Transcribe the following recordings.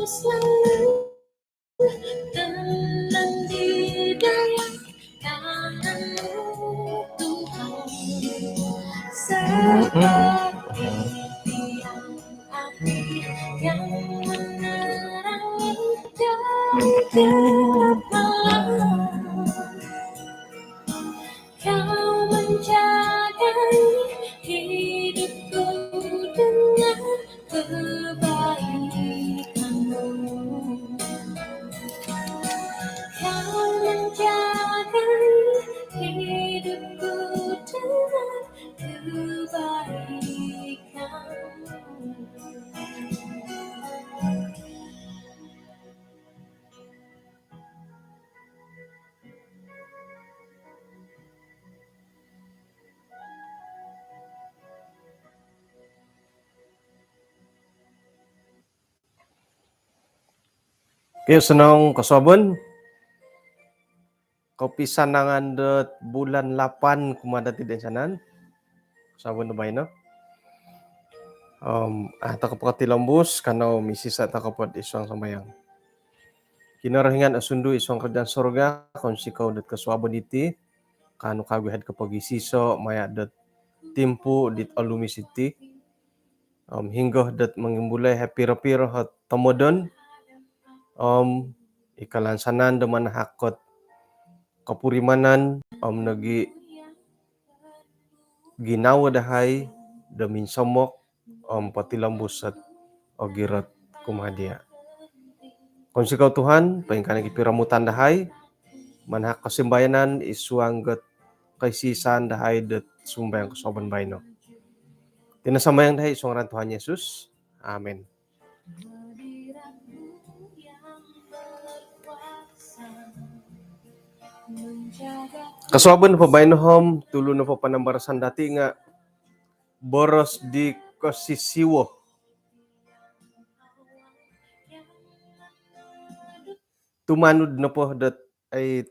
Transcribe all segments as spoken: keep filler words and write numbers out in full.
Selalu tenang di dalam tangan-Mu, Tuhan. Seperti tiang api yang menerangi dalam gelap malam. Kau menjaga hidupku dengan kebaikan-Mu. Kau menjaga hidupku dengan kebaikan-Mu. Okey, osonong kosuabon. Kopisanangan dot bulan lapan kumaa dati toinsanan. Kosuabon do baino. Om, ah, toko po kotilombus, kanou misisa' toko po id suang sambayang. Kinorohingan osundu id suang kerajaan sorga, kounsikou dot kosuabon diti, kaanu kagu ihai do kopogisisa' maya' dot timpu dit olumis iti. Om hinggo dot mongimbulai ihai piro-piro ot tomodon, om i kalansanan do manahak ot kopurimanan, om nogi' ginawo dahai do minsomok om potilombus ot ogirot kumaa diya'. Kounsikou Tuhan, poingkaa nogi' piromutan dahai, manahak kosimbayanan id suang dot koisisaan dahai dot sumambayang kosuabon baino. Iti no sambayang dahai id suang ngaran Tuhan Yesus. Amin. Kosuabon nopo baino om, tulu nopo panambarasan dati nga' boros di kosisiwo. Tumanud nopo dot ai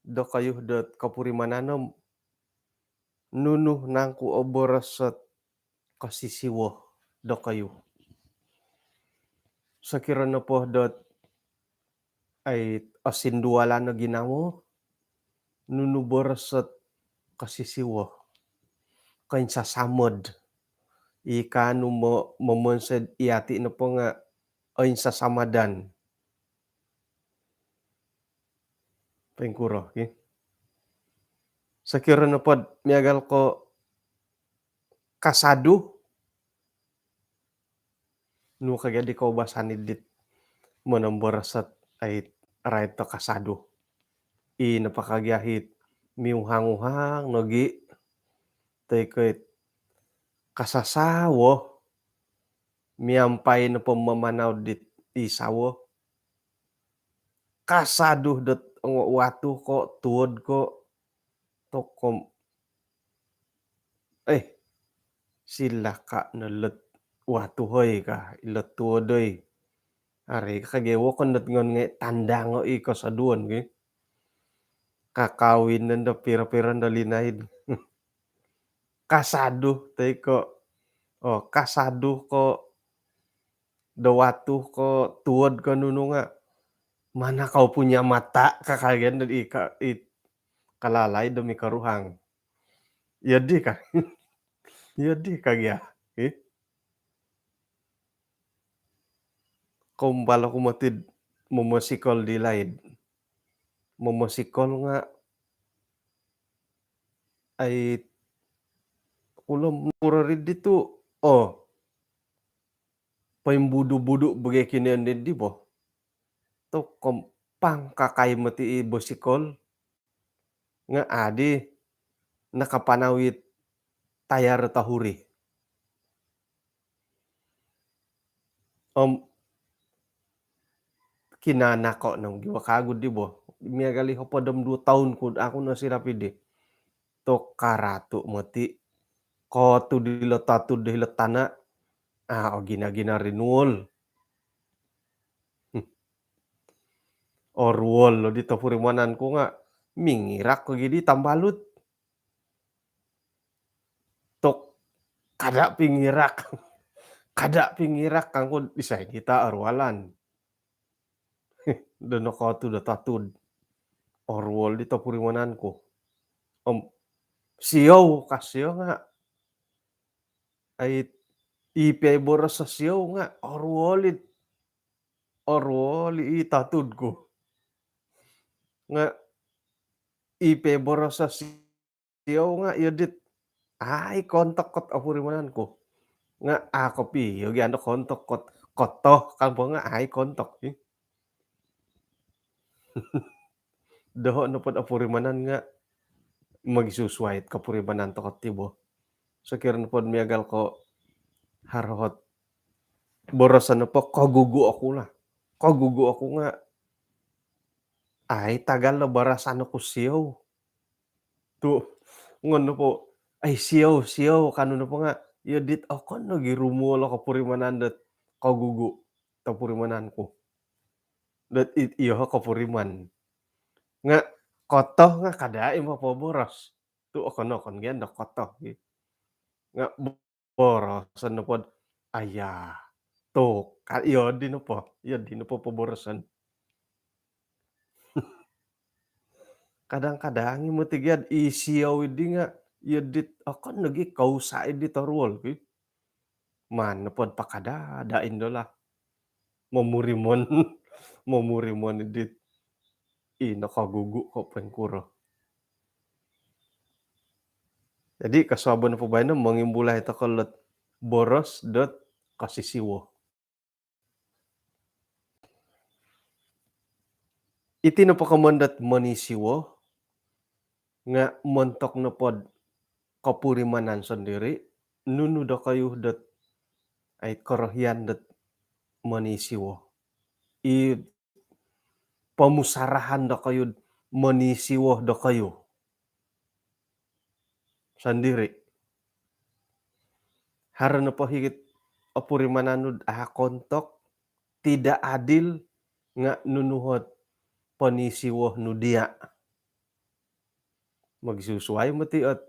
dokoyu dot kopurimanan om, nunu nangku o boros ot kosisiwo dokoyu? Sokiro nopo dot ai osindualan o ginawo, nunu boros ot kosisiwo? Koinsasamod. I kaanu mo-, momonsoi dot iyati' nopo nga' oinsasamadan. Poingkuro, ki? Sokiro nopo dot miagal ko kasadu, nu kagi di koubasanan dit monomboros ot ai rait do kasadu? I nopo kagi it miuhang-uhang nogi', toi ko it kasasawo, miampai nopo mamanau dit i sawo, kasadu dot ongo watu ko, tuod ko, tokom, eh, silaka' no lot watu hoi ka, ilot tuod oi. Ari ka kagi wokon dot ngon ngai' tandango i kasaduon ki. Kakawin nondo piro-piro nondo linaid. Kasadu toi ko, oh, kasadu ko do watu ko, tuod ko nunu nga', mana kau punya mata, ka kagi nondo i ka-, i kalalai do mikoruhang. Iyo di ka. Iyo di ka gia. Eh? Kombal oku moti do momosikol di laid. Momosikol nga' ai kulom purori di tu, oh, poimbudu-budu bagai kinian di bo. Tokom pangkakai moti i bosikol. Nga' adi nakapanau it tayar tohuri. Om kinanako' no gi wakagu di bo. Miagal i hopod om duo toun ku, aku no sirap i di. Tokaratu' moti. Kotud ilo totud do ilo tana'. Ah, ogina-gina rinuol. Hmm. Oruol lo di topurimanan ku nga' mingirak ko gi di tambalut. Tok kada' pingirak. Kada pingirak kangku disai kita oruolan. Do nokotud do tatud. Oruol di topurimanan ku. Om siou ka sio nga. Ai, i pia boros sio nga oruol i, oruol i tatud ku. Nga i pia boros sio nga iyo dit ai kontok kot opurimanan ku. Nga a kopi iyo gi ando kontok kot, kotoh kan po nga ai kontok i. Doho nopod opurimanan nga mogisusuai kopurimanan toko ti bo. Sokiro nopod miagal ko haro ot boroson nopo kogugu oku lah. Kogugu oku nga ai tagal lo boroson oku siou. Tu ngon nopo ai siou, siou kanu nopo nga iyo dit okon nogi rumuol o kopurimanan dot kogugu topurimanan ku. Dot i-, iyo kopuriman. Nga kotoh nga kada i mopoboros. Tu okon-okon gia do kotoh gi. Nga bo-, boroson nopod aya. Tu ka iyo di nopo, iyo di nopo poboroson. Kadang-kadang i moti gia i siou i di nga iyo dit okon nogi kousa i di toruol ki. Maan nopod pakada-ada indo lah. Momurimon, momurimon i dit i nokogugu ko poingkuro. Jadi kosuabon nopo baino mongimbulai toko lot boros dot kosisiwo. Iti nopo komoyon dot monisiwo nga montok nopod kopurimanan sondiri, nunu dokoyu dot ai korohian dot monisiwo. I pomusarahan dokoyu monisiwo dokoyu sondiri. Haro nopo hiti opurimanan nu dot a kontok, tidak adil, nga nunu ot ponisiwo nu dia. Mogisusuai moti ot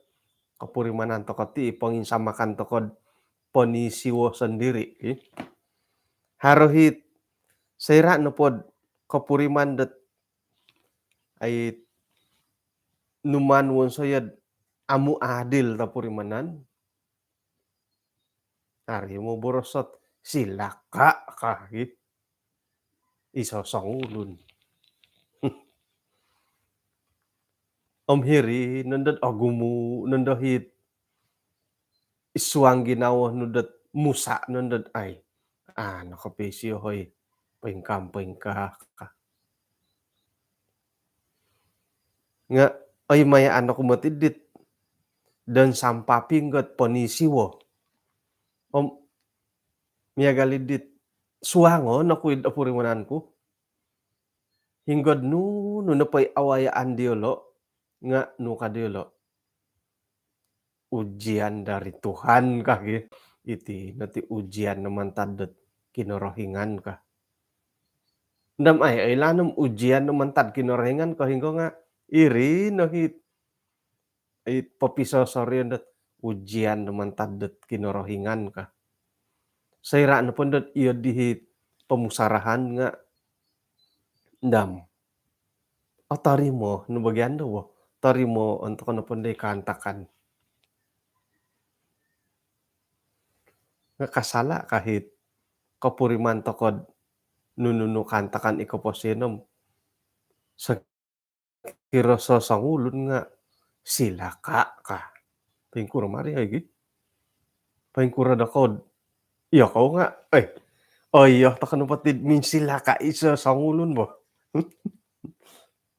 kopurimanan toko ti, ponginsamakan toko ponisiwo sondiri ki. Haro hiti soira nopod kopuriman dot ai numan wonsoyo dot amu adil topurimanan. Ari moboros ot silaka ka gi iso songulun. Om hiri nondo dot ogumu nondo hiti id suang ginawo nu dot musa nondo dot ai. Ano kopi sio hoi, poingkaa-poingkaa ka. Nga oi maya ano ku moti dit don sampaping ot ponisiwo. Om miagal i dit suangon oku id opurimanan ku. Hinggo dot nunu nopo i awayaan diolo nga nu ka diolo, ujian dari Tuhan ka gi. Iti no ti ujian no mantad dot Kinorohingan ka. Ndam ai, ai lanom ujian no mantad Kinorohingan ka hinggo nga iri no hiti i popisosorion dot ujian no mantad dot Kinorohingan ka. Soira nopo dot iyo di hiti pomusarahan nga ndam. Otorimo no bagian do bo. Torimo ontok nopo dot kaantakan. Nga kasala ka hiti kopuriman toko dot nunu nu kaantakan i koposion om. Sa- kiro sosongulun nga silaka ka. Poingkuro mari ai gi. Poingkuro dokou. Iyo kou nga, eh, oh iyo, toko nopo ti minsilaka i sosongulun bo.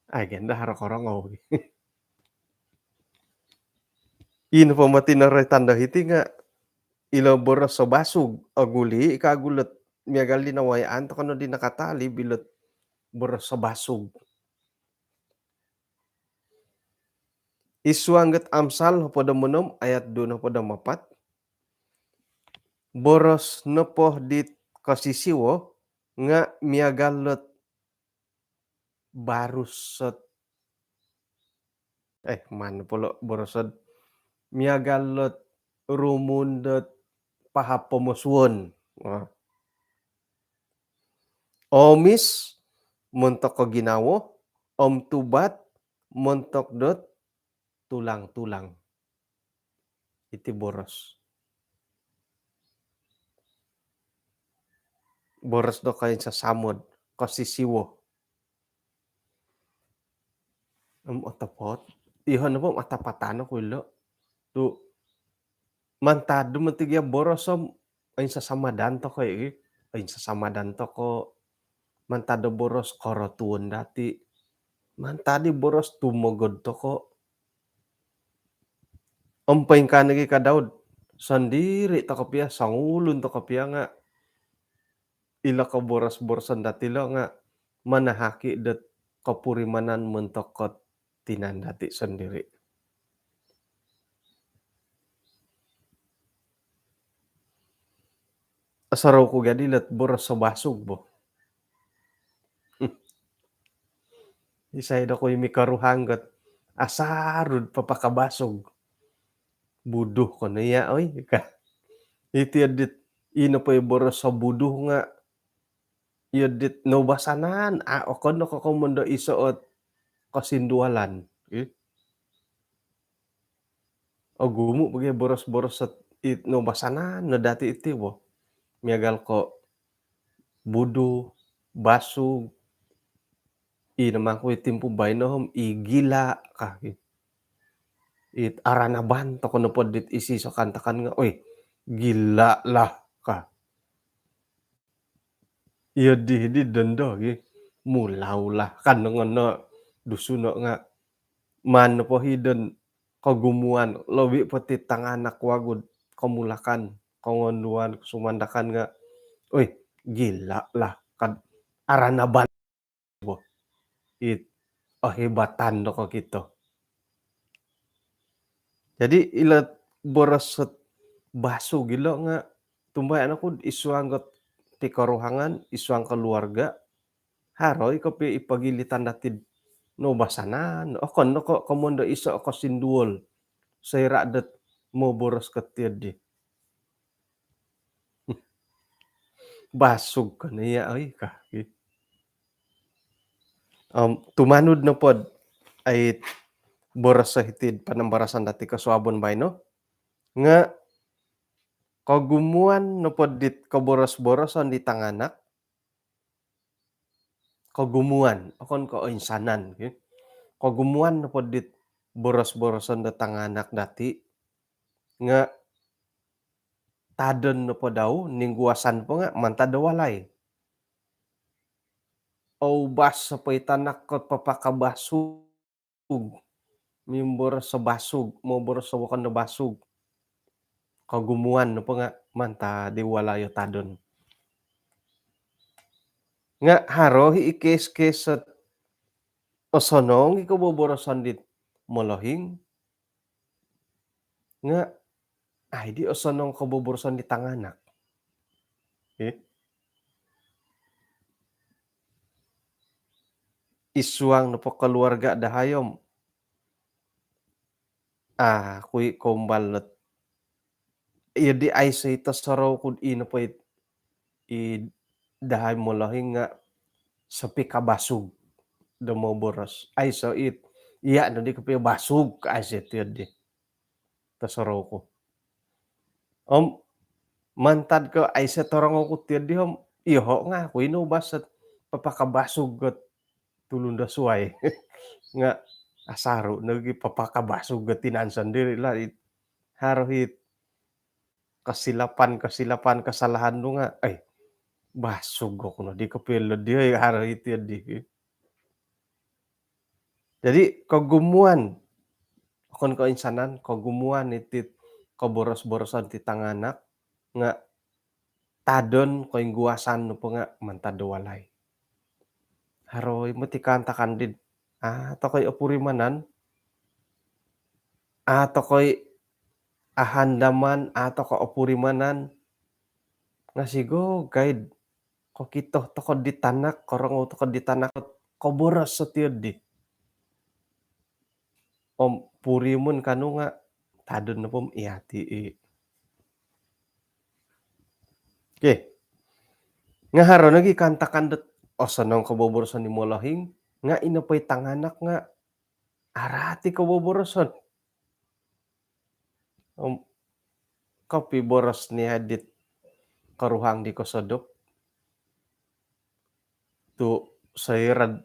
Ai ganda haro korongou. Ino po moti noroitan do hiti nga ilo boros sobasug, oguli ka gulot miagal di nawayaan toko no di nakatalib ilot boros sobasug. Id suang dot Amsal hopod om onom ayat duo nohopod om apat. Boros nopo dit kosisiwo nga miagal dot barus ot, eh, maan po lo boros ot miagal dot rumun dot pahap pomosuon. Nah. Oomis montok ko ginawo, om tubat montok dot tulang-tulang. Iti boros. Boros do koinsasamod, kosisiwo. Om otopot. Iho nopo om atapatan oku ilo. Tu mantad do moti gia boros om oinsasamadan toko i. Oinsasamadan toko. Mantad do boros korotuon dati. Mantad di boros tumogod toko. Om poingkaa nogi ka Daud, sondiri toko pia, songulun toko pia nga ilo koboros-boroson dati lo nga manahak i dot kopurimanan montok ko tinan dati sondiri. Osorou ku gia di lot boros o basug bo. Isai do kui mikoruhang got asarud papakabasug. Buduh kono iya, oi, ka. Iti adit, ino po i boros o buduh nga, iyo dit noubasanan, a, okon no kokomon do iso ot kosindualan. Ih. Ogumu bagi boros-boros ot it noubasanan no dati iti bo. Miagal ko buduh, basug, i namangku i timpu baino om, i gila ka. It aranaban toko nopo dit isi so kantakan nga, oi, gila lah ka. Iyo di, di dondo gi. Mulaulah kan ngono Dusun nga. Maan po hidon kogumuan, lobi po ti tanganak wagu komulakan, kongonduan, sumandakan nga, oi, gila lah, kad aranaban bo. It ohibatan do kokito. Jadi ilo boros ot basug ilo nga tumbayaan oku id suang ot pikoruhangan, id suang keluarga, haro i kopio i pogilitan dati noubasanan, okon no ko komon do iso o kosinduol soira dot moboros ko tiyo di. Basug kono iya, oi, ka. Om tumanud nopo dot ai boros hiti id panambarasan dati kosuabon baino nga kogumuan nopo dit koboros-boroson di tanganak, kogumuan, okon ko oinsanan, ki. Kogumuan nopo dit boros-boroson do tanganak dati nga tadon nopo dau, ningguasan po nga mantad do walai. Oubas po i tanak ko papakabasug, mimboros o basug, moboros o wokon do basug. Kogumuan nopo nga mantad di walai o tadon. Nga haro i kes-kes ot osonong i koboboroson dit molohing, nga ai di osonong koboboroson di tanganak. Eh? Id suang nopo keluarga dahai om, ah, kui kombal lot. Iyo di aiso i tosorou ku di nopo it i dahai molohing nga sopikabasug do moboros. Aiso it, iya no di kopio basug ka, aiso tiyo di tosorou ku. Om mantad ko aiso torongou ku tiyo di om, iyoho nga aku ino basat papakabasug ot tulun do suai. Nga asaru nogi papakabasug ot tinan sondiri lah. It haro it kesilapan-kesilapan, kesalahan tu nga, ai, basug oku no di kopio lo di, ai, haro iti di. Jadi kogumuan, okon ko oinsanan, kogumuan iti koboros-boroson ti tanganak nga tadon, koingguasan nopo nga mantad do walai. Haro i moti kaantakan di, ah, tokoi opurimanan, ah, tokoi ahandaman, ah, tokoi opurimanan, nga sigog kai do kokito toko di tanak, korongou toko di tanak, koboros o tiyo di. Om purimun kanu nga tadon nopo om iya ti i. Okey. Nga haro nogi kaantakan dot osonong koboboroson di molohing, nga ino po i tanganak nga araat i koboboroson. Om kopiboros ni hadit koruhang di kosodop tu soira'd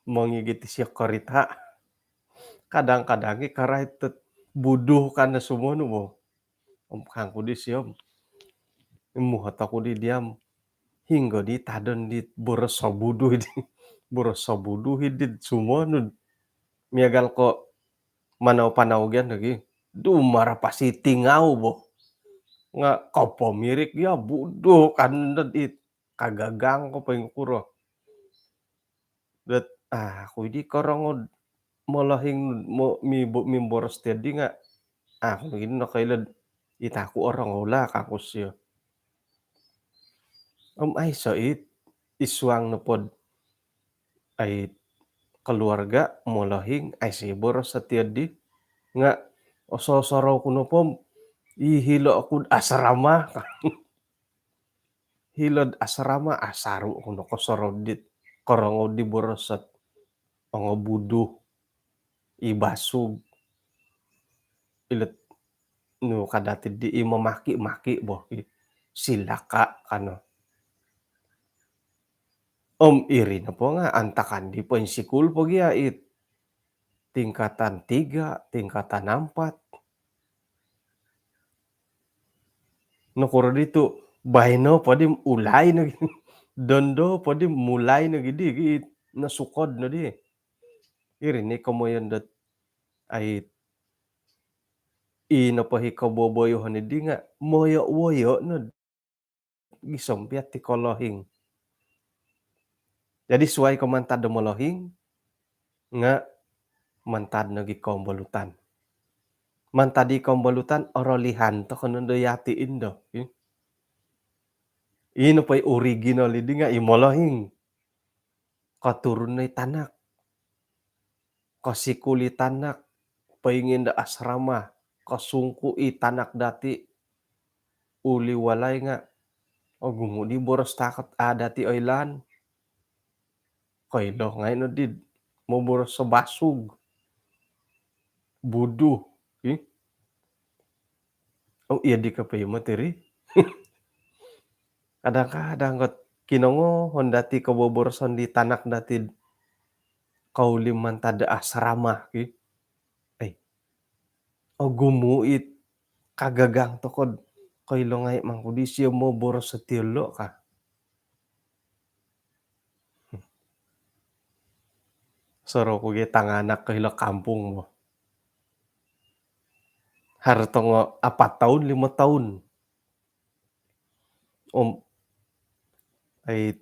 mongigit isio korita. Kadang-kadang i karait dot buduh kan no sumonu bo. Om kangku disio om, muhot oku di diam, hinggo di tadon di boros sobuduh di, boros sobuduh di sumonu. Miagal ko manau-panau gian lagi. Dumarapas i tingau bo. Nga kopomirik ya buduh kan no di kagagang ko poingkuro. Dot, ah, aku di korongou molohing mo, mi, mimboros tiadi nga, ah, aku gini no koilo it aku orongou lah kangku sio. Om aiso it isuang nopod ai keluarga molohing, aiso i boros tiadi nga oso-, osorou ku nopo om i hilo oku asrama. Hilo'd asrama, asaru oku no kosorou dit korongou di boros dot ongobuduh, i basug, ilo't nu ka dati di i mamaki-maki bo, i silaka kan no. Om iri nopo nga antakan di poinsikul po gia it tingkatan tiga, tingkatan ampat. Nokuro ditu baino po di ulai nogi, dondo po di mulai nogi di gi nosukod no di. Iri ni komoyon dot ai i nopo i koboboyohon di nga moyo-woyo no gisom pia ti kolohing. Jadi suai ko mantad do molohing nga mantad nogi kombolutan. Mantad i kombolutan orolihan tokou nondo yati indo. I nopo i original di nga i molohing. Koturun no i tanak, kosikul i tanak, poingin do asrama, kosungku i tanak dati, uli walai nga ogumu di boros takot a dati oilaan. Koilo ngai no di moboros so basug, buduh, ih. Oh, iya di kape materi. Kadang-kadang kot kinongohon dati koboboroson di tanak dati kauli mantad asrama ki. Ai. Ogumu it kagagang tokou koilo ngai mangku di sio moboros sotilo ka. Soroku gia tanganak ko hilo kampung bo. Haro tongo apat toun, limo toun. Om ai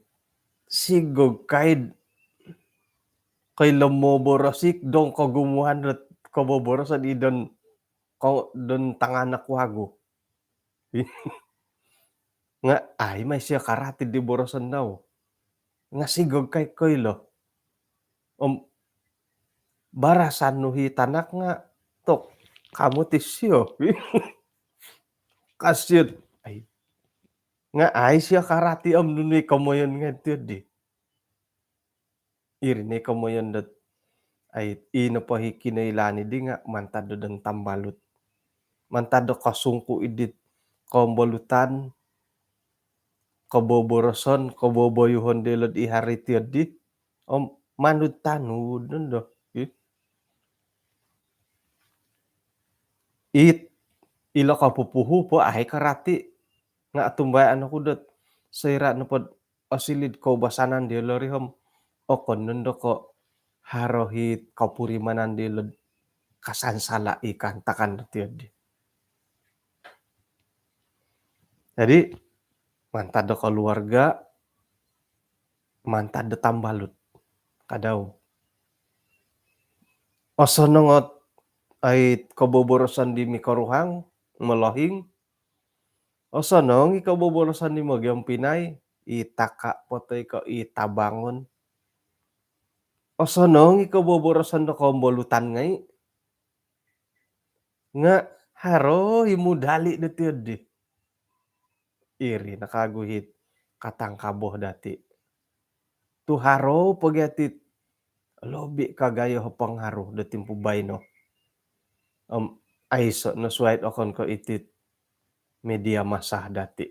sigog kaid koilo moboros i dong kogumuan dot koboboroson i don ko don tanganak wagu. Nga ai mai sio karati di boroson dau. Nga sigog kai koilo. Om barasan nu hi tanak nga tok kamu ti sio. Kasiut. Ai. Nga ai sio karati om nunu i komoyon ngai ti di. Iri ni komoyon dot ai i nopo hi kinoilaan di nga mantad do don tambalut. Mantad do kosungku idit kombolutan, koboboroson, koboboyuhon dilod i hari ti di. Om manud-tanud nondo. Ih. It ilo kopupuhu po ai karati nga tumbayaan oku dot soira nopod osilid koubasanan diolo ri om okon nondo ko haro hi kopurimanan diolo kasansala i kaantakan dot iyo di. Jadi mantad do keluarga, mantad do tambalut. Kadau. Osonong ot ai koboboroson di mikoruhang, molohing. Osonong i koboboroson di mogiobpinai, i taka po toi ko i tabangon. Osonong i koboboroson do kombolutan ngai. Nga haro i mudali do tiyo di. iri no kagu it katangkaboh dati. Tu haro po gia iti lobi kagayo pengaruh do timpu baino. Om aiso no suai okon ko iti media massa dati.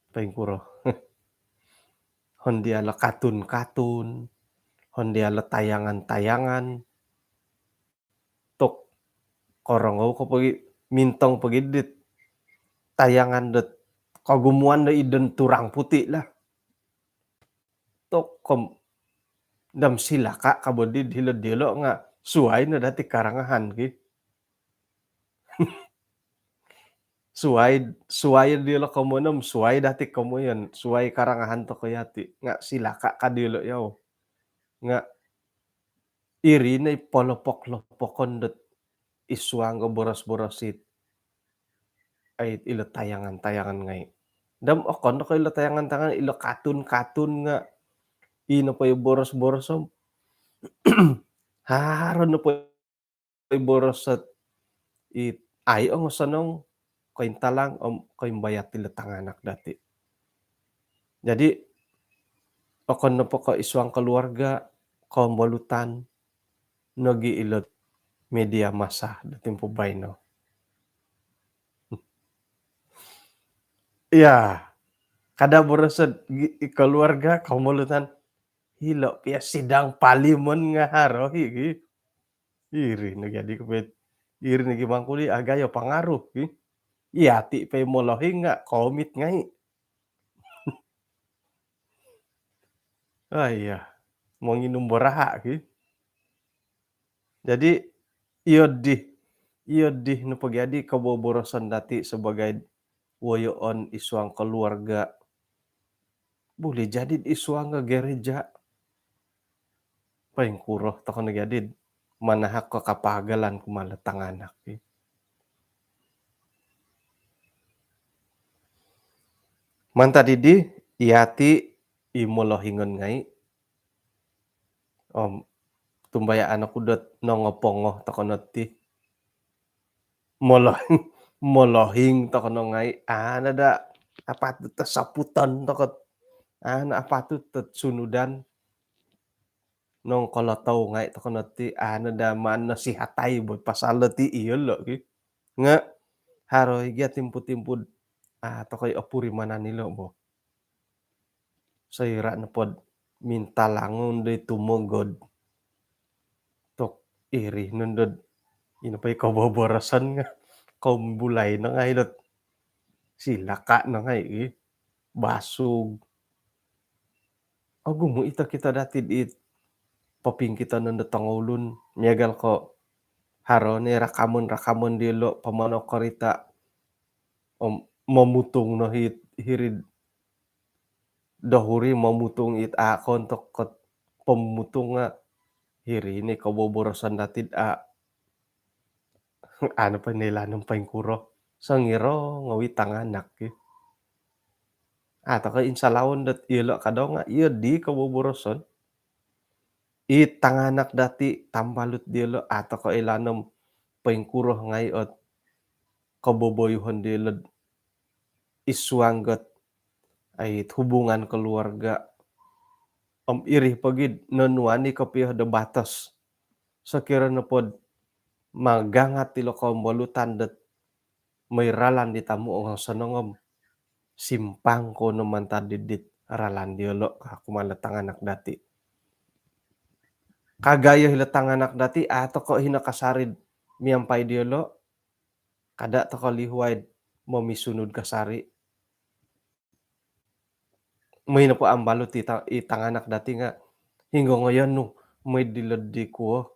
Poingkuro. Honggo diolo katun-katun, honggo diolo tayangan-tayangan. Tu korongou ko pogi, mintong pogi dit tayangan dot kogumuan do id turang puti lah. Tu om dam silaka ka bo di hilo diolo nga suai no dati karangahan ki. Suai, suai diolo komoyon om suai dati komoyon, suai karangahan tokou yati. Nga silaka ka diolo yau. Nga iri no i polopok-lopokon dot id suang do boros-boros it. Ai, ilo tayangan-tayangan ngai. Dam okon ko ilo tayangan-tayangan, ilo katun-katun nga ino po i boros-boros om haro no po i boros it. Ai, ongosonong, kointalang om koimbayat ilo tanganak dati. Jadi okon nopo ko id suang keluarga, kombolutan, nogi ilo media massa do timpu baino. Ya, kada boros ot gi-, keluarga, kombolutan, hilo pia sidang parlimen nga haro i gi. Iri no gia di kopet. Iri no gia mangkuli agayo pengaruh i. Yati po molohing nga komit ngai. Ah, iya. Monginum boraha ki. Jadi iyo di, iyo di nopo gia di koboboroson dati sebagai woyoon id suang keluarga. Boleh jadi id suang gereja. Poingkuro tokou no gia di manahak ko kapagalan kumaa ilo tanganak ki. Mantad dii, yati i molohingon ngai. Om tumbayaan oku dot nongopongo tokou no ti. Molohing, molohing tokou no ngai. Ana da apatut tokou saputon tokou. Ana apatut tokou sunudan. Nongkolotou ngai tokou no ti, ana da maan nasihatai bo pasal ti iyolo ki. Nga haro i gia timpu-timpu, ah, tokou i opurimanan ilo bo. Soira nopo do mintalangon di tumogod. Tu iri no dot ino po i koboboroson nga kombulai no ngai dot silaka no ngai i. Basug. Ogumu ito kito dati di popingkitonon do tongoulun. Miagal ko haro no i rakaman-rakaman diolo pamanau korita. Om momutung no hit hiri dohuri momutung it a kontok kot pomutung nga hiri no i koboboroson dati a. Anu po ni lanom poingkuro. Songiro ngawi tanganak ki. A tokou insalawon dot iyolo kadau nga iyo di koboboroson. I tanganak dati tambalut diolo a tokou ilanom poingkuro ngai ot koboboyuhon diolo id suang dot ai hubungan keluarga. Om iri pogi nonuan i kopio do batos. Sokiro nopo do magangat ilo kombolutan dot moi ralan di tamu ongosonong om simpang ko no mantad di dit ralan diolo ka kumaa ilo tanganak dati. Kagayo ilo tanganak dati a tokou hino kasari do miampai diolo. Kada tokou lihuai do momisunud kasari. Moi nopo ambalut i ta-, i tanganak dati nga hinggo ngoyon nu moi dilo di kuo.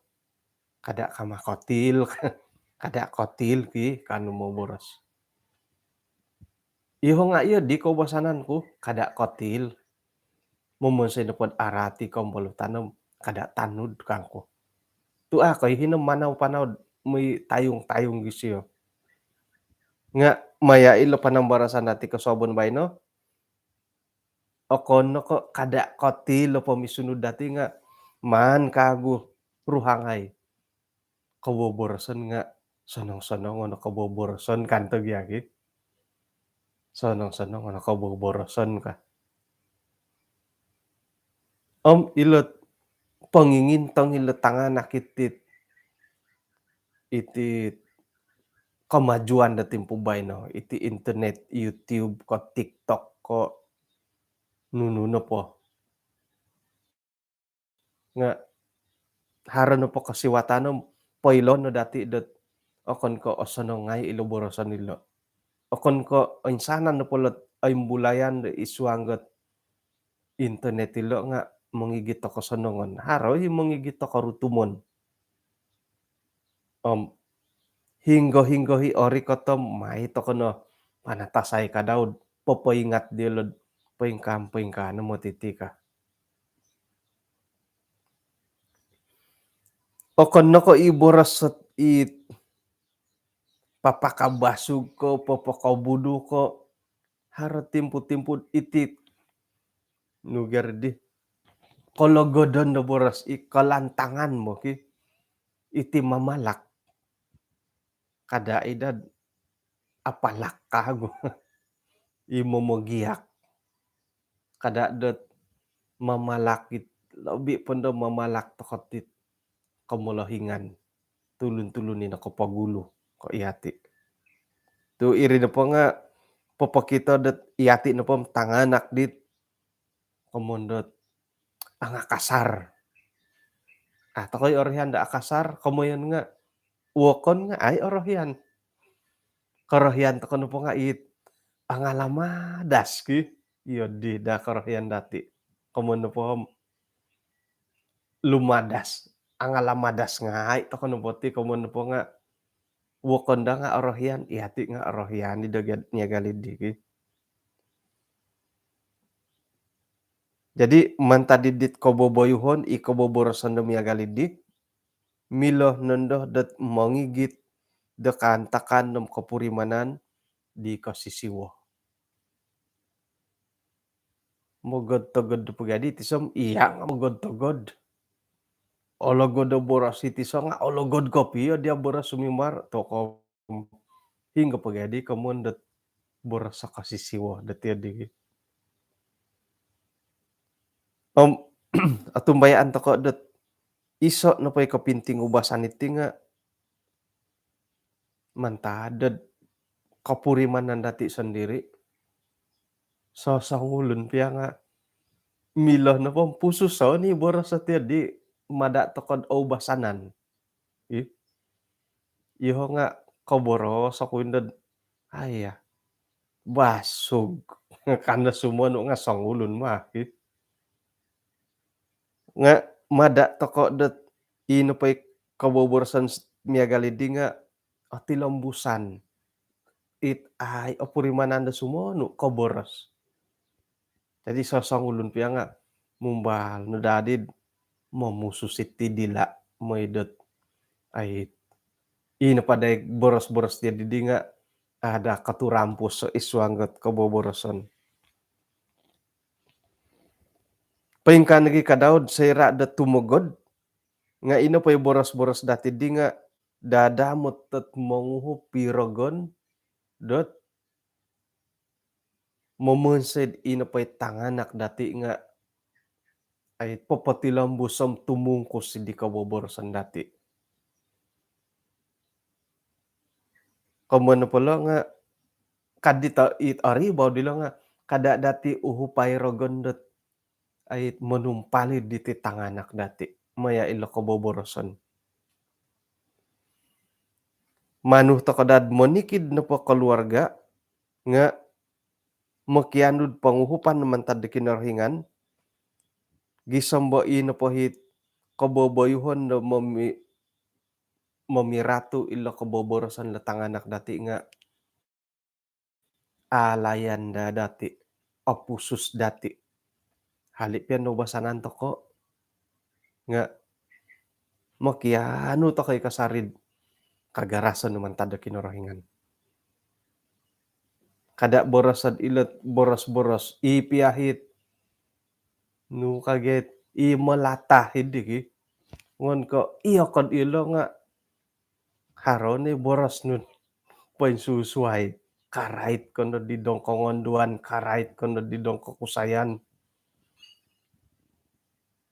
Kada kama kotil. Kada kotil ki kanu moboros. Iho nga iyo di koubasanan ku kada kotil. Momonsoi nopo do arati kombolutan om kada tanud kangku. Tu a koi hino manau-panau moi tayung-tayung gisio. Nga maya ilo panambarasan dati kosuabon baino. Okon no ko kada kotil o pomisunud dati nga maan kagu ruhangai. Koboboroson nga Sonong-sonong ono koboboroson kan to gia ki. Sonong-sonong ono koboboroson ka. Om ilo pongingintong ilo tanganak iti, iti kemajuan do timpu baino, iti internet, YouTube ko, TikTok ko, nunu nopo. Nga haro nopo kosiwatan om poilo no dati dot okon ko osonong ngai ilo boroson ilo. Okon ko oinsanan nopo lot oimbulayan do id suang dot internet ilo nga mongigit do kosonongon. Haro i mongigit do korutumon. Om hinggo-hinggo i orikot om mai toko no panatasai ka dau do popoingat diolo do poingkaa-poingkaa no moti ti ka. Okon no ko i boros dot i papakabasug ko, papakabudu ko, haro timpu-timpu iti nuger di kologodon do boros i kalantangan mo ki, iti mamalak. Kada i dot apalak kagu. I momogiak. Kada dot mamalak it, lobi po do mamalak toko dit komolohingan. Tulun-tulun i nokopogulu ko iyati. Tu iri nopo nga popokito dot iyati nopo tanganak dit komoyon dot angakasar. Ah, tokoi orohian do akasar, komoyon nga wokon nga ai orohian. Korohian toko nopo nga it angalamadas ki. Iyo di da korohian dati. Komoyon nopo om lumadas, angalamadas ngai toko nopo ti, komoyon nopo nga wokon da nga orohian, iyati nga orohian i do miagal di ki. Jadi mantad dit koboboyuhon, i koboboroson do miagal di, milo nondo dot mongigit do kaantakan om kopurimanan di kosisiwo. Mogod-togod po gia di tiso om iya nga mogod-togod. Ologod o boros i tiso nga ologod kopio dia boros sumimbar toko. Hinggo po gia di komoyon dot boros o kosisiwo dot iyo di. Om otumbayaan toko dot iso nopo i kopinting ubasan iti nga mantad dot kopurimanan dati sondiri. Sosongulun pia nga milo nopo om pususon i boros dot iyo di mada toko do oubasanan. Ih. Iyoho nga koboros oku indo do, aiya, basug. Kando sumonu nga songulun mah, ih. Nga mada toko dot i nopo i koboboroson s-, miagal di nga otilombusan. It ai opurimanan do sumonu koboros. Jadi sosongulun pia nga mumbal no dadi do momusus iti dila, mooi dot ai, i nopo dai boros-boros dii di nga ada koturampus id suang dot koboboroson. Poingkaa nogi ka dau do soira do tumogod, nga i nopo i boros-boros dati di nga dadamot dot monguhup i rogon dot momonsoi do i nopo i tanganak dati nga ai popotilombus om tumungkus di koboboroson dati. Komoyon nopo lo nga kadi to it oribau dilo nga kada dati uhupai rogon dot ai monumpali diti tanganak dati maya ilo koboboroson. Manu toko daa do monikid nopo keluarga nga mokianu do ponguhupan mantad do Kinorohingan, gisom bo i nopo it koboboyuhon do momi-, momiratu ilo koboboroson ilo tanganak dati nga alayan daa dati, opusus dati. Hali pia noubasanan toko nga mokianu toko i kasari do kagarason mantad do Kinorohingan. Kada boros dot ilo boros-boros i pia it nu kaget i melata hidi ki. Ngon ko iyo kod ilo nga Haro ni boros nu poinsusuai. Karait ko no di dongkongonduan, karait ko no di dongkokusayan.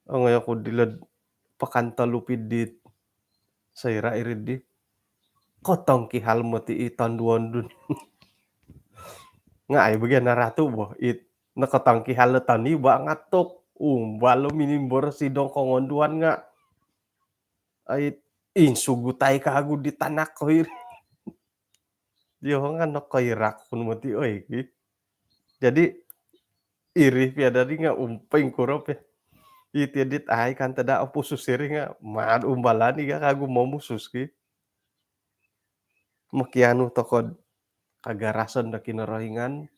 Ongoi oku dilo'd pakan tolu pidit. Soira' iri di kotongkihal moti i tonduon dun. Nga' ai bagian naratu' bo. It nakatangkihal tani ba ngatok. Umbal lo minimboros i dongkongonduan nga' ai insugutai kagu di tanak ko iri. Dio nga' nokoirak kun moti oi ki. Jadi iri pia dadi nga' umping kurop ya. Iti dit ai kan tada opusus iri nga' maad umbalan iga kagu momusus ki. Mokianu toko'd kagarason do Kinorohingan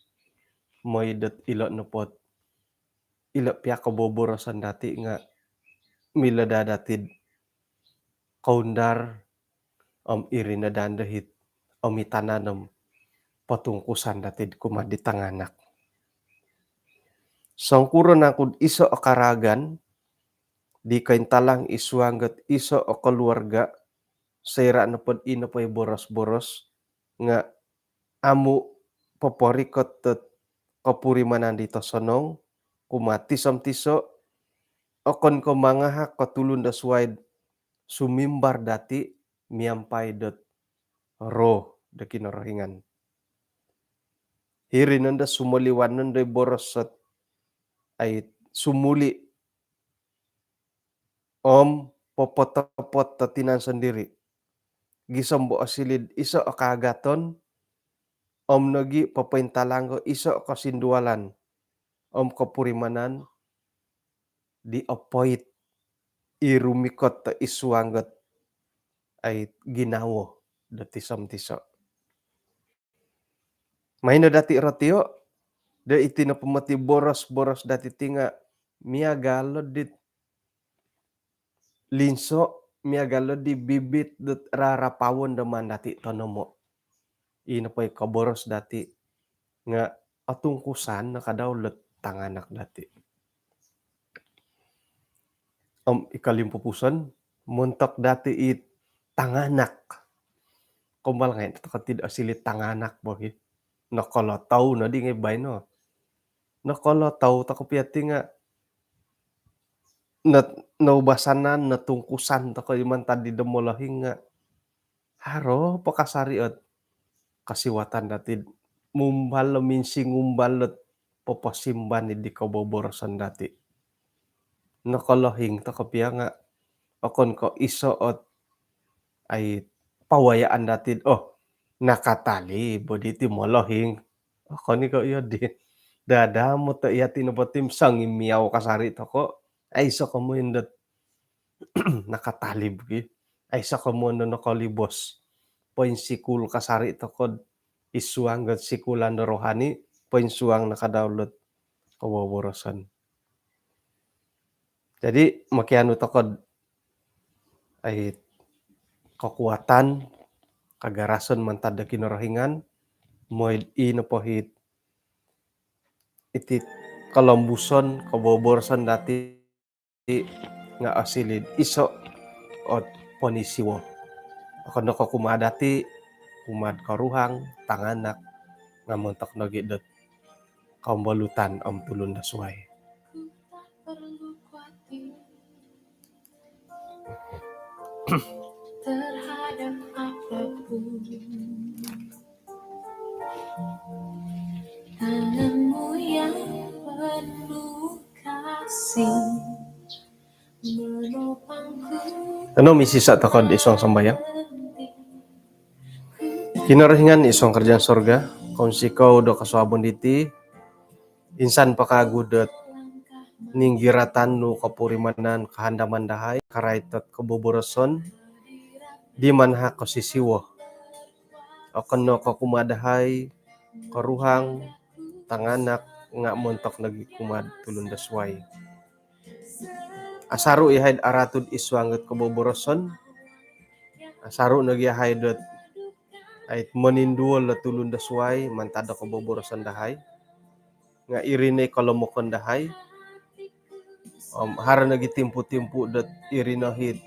moi dot ilo' nopot ilo' pia koboboroson dati' nga' milo daa dati'd koundar om iri no daa do hit om i tanan om potungkusan dati'd kumaa di tanganak. Songkuro nangku'd iso' o karaagan di kointalang i suang dot iso' o koluarga', soira' nopod ino po i boros-boros nga' amu' poporikot dot kopurimanan di tosonong kumaa tiso-tiso', okon ko' mangahak ko' tulun do suwai'd sumimbar dati' miampai dot Roh do Kinorohingan. Hiri nondo sumoliwan nondo i boros dot ai sumuli' om popotopot do tinan sondiri'. Gisom bo osili'd iso' o kaagaton om nogi' popointalang do iso' o kosindualan om kopurimanan di opoit i rumikot do i suang dot ai ginawo do tiso-tiso'. Maino dati' rotio' do iti nopo moti boros-boros dati' ti nga' miagal o dit linso', miagal o di bibit dot rarapawon do maan dati' tonomo'. Ino po i koboros dati' nga' otungkusan no kadau lot tanganak dati'. Om i kolimpupuson montok dati' i tanganak. Kombal ngai' toko' tid osili' tanganak bo ki. Nokolotou nodi ngai' baino. Nokolotou toko' pia ti nga' no- noubasanan, notungkusan toko' i mantad di do molohing nga' haro po kasari' ot kosiwatan dati'd mumbal o minsingumbal ot poposimban di koboboroson dati'. Nokolohing toko' pia nga' okon ko' iso' ot ai pawayaan dati'd oh nakatalib bo diti molohing. Okon i ko' iyo di. Dadamot o iyati' nopo ti sangimiau kasari' toko'. Aiso' komoyon dot nakatalib ki. Aiso' komoyon do nokolibos. Poinsikul kasari' toko'd i suang dot sikulan do rohani, poinsuang no kadau lot koboboroson. Jadi mokianu toko'd ai kokuatan, kagarason mantad do Kinorohingan, moi'd i nopo hit iti kolombuson, koboboroson dati' nga' osili'd iso' ot ponisiwo. Okon no ko' kumaa dati', kumaa'd koruhang, tanganak, nga' montok nogi' dot kombolutan om tulun do suwai. Terhadap apapun, tanganmu yang penuh kasih menopangku. Anu misisa' toko'd isuang sambayang. Kinorohingan isuang karajaan sorga, kounsikou do kosuabon diti, insan po kagu dot ninggiratan nu kopurimanan kahandaman dahai, karait dot koboboroson di manahak kosisiwo. Okon no ko' kumaa dahai, koruhang, tanganak, nga' montok nogi' kumaa'd tulun do suwai. Asaru' iyahai'd aratu'd isuang dot koboboroson, asaru' nogi' iyahai dot ai moninduol do tulun do suwai mantad do koboboroson dahai. Nga' iri no i kolomokon dahai. Om haro nogi' timpu-timpu dot iri no hit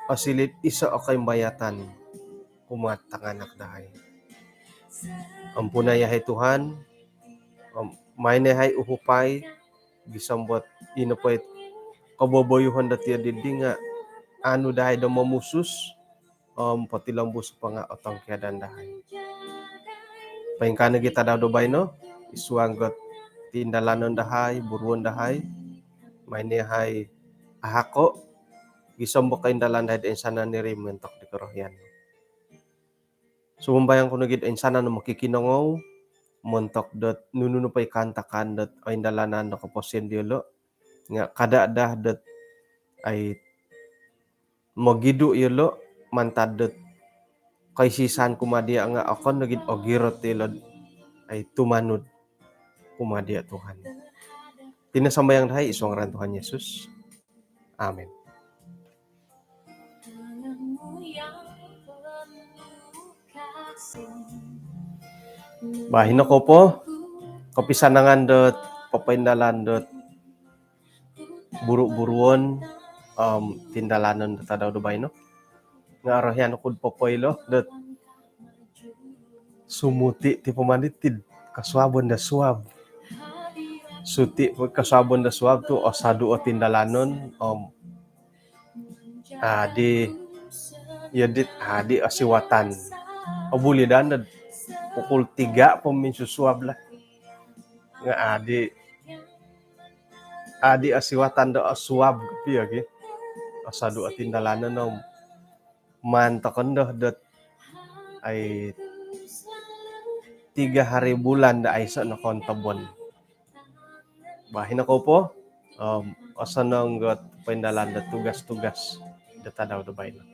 osili'd iso' o koimbayatan. pumaatanganak dahai. Ampunai yahai Tuhan, om maan no yahai uhupai gisom dot ino po it koboboyuhon dot iyo diddi nga' aanu dahai do momusus om potilombus po nga' otongkiadan dahai. Poingkaa nogi' tadau do baino id suang dot tindalanon dahai, buruon dahai, maan no yahai ahako' gisom do koindalan dahai do insanan iri montok di korohian. Sumambayang ku nogi' do insanan mokikinongou montok dot nunu nopo i kaantakan dot oindalanan do koposion diyolo', nga' kada' daa dot ai mogidu' iyolo' mantad dot koisisan kumaa diya' nga' okon nogi' dot ogirot iyolo' ai tumanud kumaa diya' Tuhan. Iti no sambayang dahai id suang ngaran Tuhan Yesus. Amin. Bah, ino kou po kopisanangan dot popoindalan dot buru-buruon om tindalanon dot tadau do baino. Nga' orohian oku'd popoilo dot sumuti' ti po mandi tid kosuabon do suab. Suti' po kosuabon do suab tu' osodu' o tindalanon om adi, iyo dit adi osiwatan. Obuli daa nod pukul tiga po minsusuab lah. Nga' adi, adi osiwatan do osuab kopio gi. Osodu' o tindalanon om maan toko' no dot ai tiga hari bulan do aiso' nokontobon. Bah, ino kou po om osonong dot poindalan dot tugas-tugas dot tadau do baino.